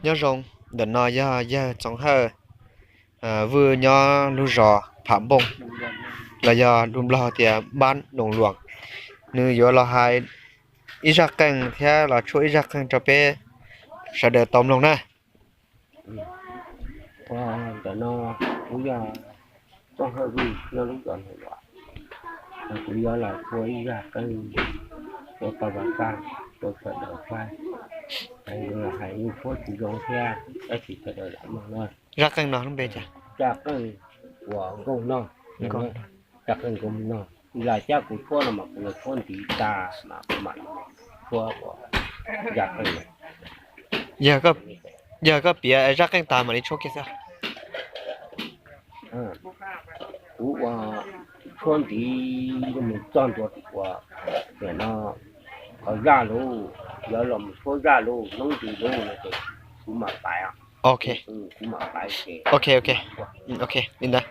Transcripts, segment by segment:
Nyob zoo, ntawm no yog yawg Txoov Hawj Vwj nyob lub zos Pham Npooj, los yog lus Nplog tias Npab Noos Luam. Nws yuav los hais ib zaj qeej thiab los tshuab ib zaj qeej rau peb sawv daws tau mloog na. Ntawm no kuv yog Txoov Hawj Vwj nyob lub zos Noos Luam. Kuv yuav los tshuab ib zaj qeej ua tau vas kaj rau sawv daws saib. Yuav los hais yeej tshuab tsis zoo thiab, tab sis sawv daws lam mloog na. Zaj qeej no lub npe cas? Zaj qeej uas Nkauj Nog. Zaj qeej Nkauj Nog, lam cab kuv tshuab no mas kuv yuav tshuab ntiv tas mas kuv mam tshuab ua zaj qeej no. Yog koj piav zaj qeej tas mam li tshuab kiag xwb. Kuv ua tshuab ntiv mus txog ntua ua, nim no qhov zaj lus, yuav los mus tshuab zaj lus hnub nti lus no ces kuv mam pais, kuv mam pais ces. Ok, ok, li ntawd.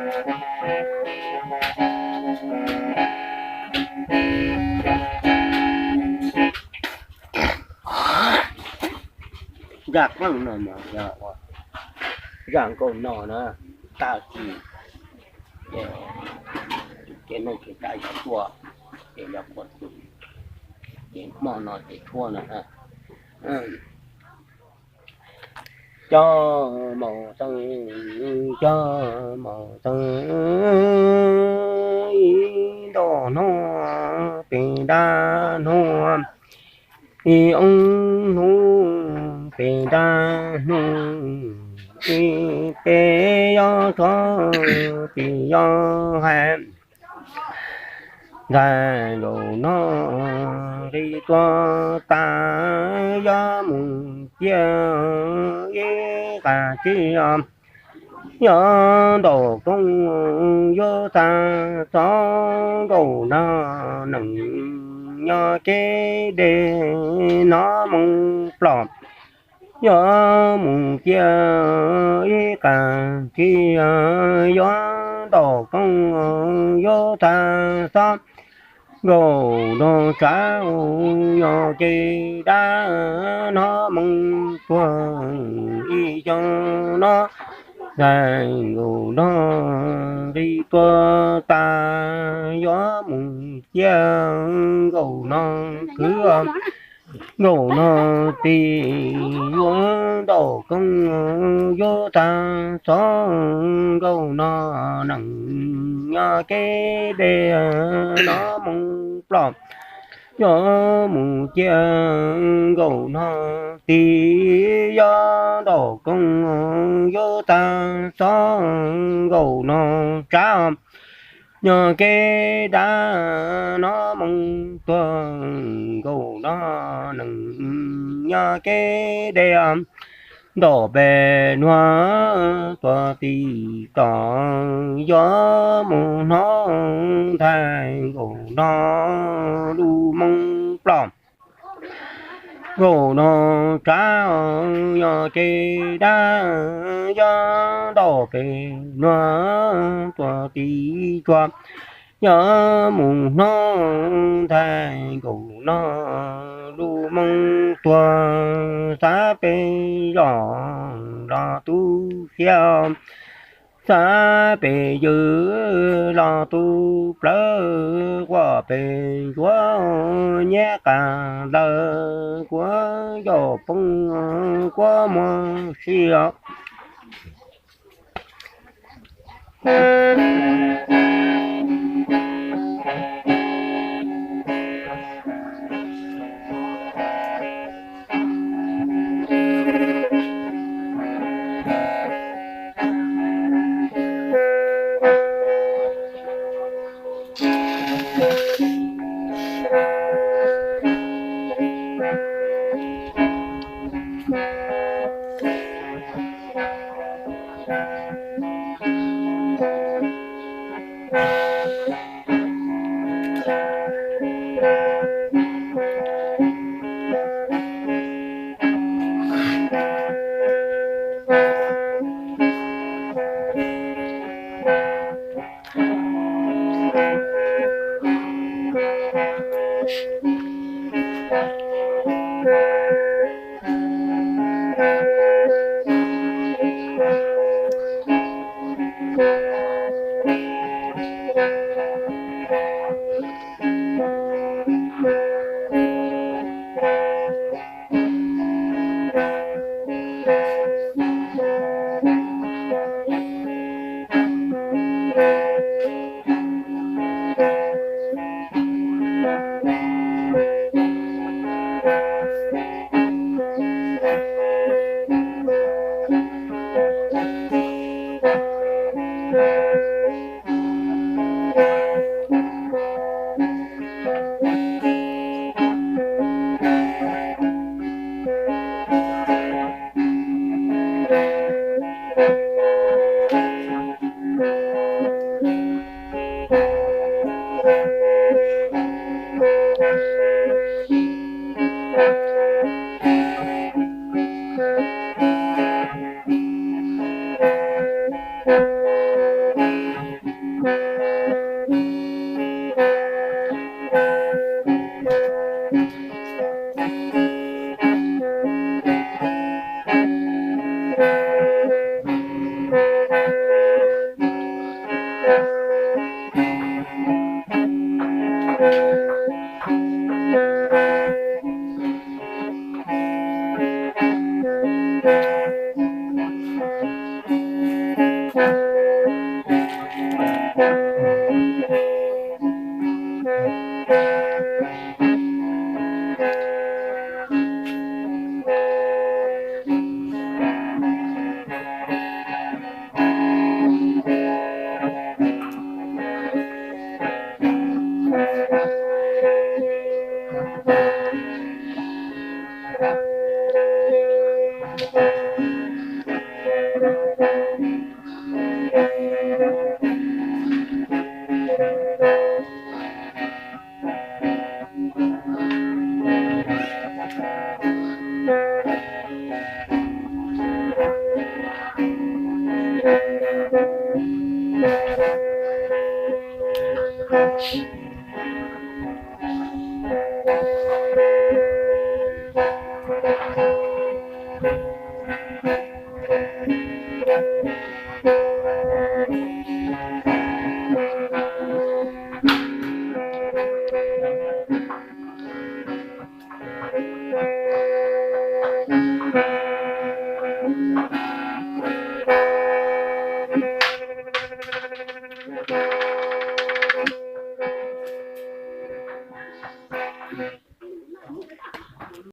Zaj qeej no mas yog ua zaj nkauj no na, tag kis ces neeg tsis tau yog tuaj, ces yog quas tus, ces hmo no ces tshuab no. Cov maum teev, cov maum teev, ib nto hnub pem nrab hnub, ib ob hnub pem nrab hnub, ib peb yog tsov pem yog hais. Ntxhais nkaus no nqi tuag tas, yuav mus ciaj ib qas txij, yog ntaus koob yuav tag txog nkaus no, nees nyob kev dej hnov moo plom, yuav mus ciaj ib qas txij, yuav ntaus koob yuav tag txog nkaus no tsav, yog kev dab hnov moo tuag ib xyoos no. Ntxhais nkaus no nqi tuag tas, yuav mus ciaj nkaus no kwv, nkaus no tij, yuav ntaus koob yuav tag txog nkaus no, nees nyob kev dej hnov moo plom, yuav mus ciaj nkaus no tij, yuav ntaus koob yuav tag txog nkaus no tsav, nyob kev dab hnov moo tuag nkaus no, nees nyob kev dej ntaus pem nuav tuag tij tso, yuav mus hnov ntxhais nkaus no lub moo plom, nkaus no tsav, yog kev dab yuav ntaus pem nuav tuag tij tso, yuav mus hnov ntxhais nkaus no lub moo tuag, xav pem zos los tu siab, xav pem ywg los tu plawv, quaj pem ntsuav nyiab qas lawm, kuav zaum poob kuav muag sib os.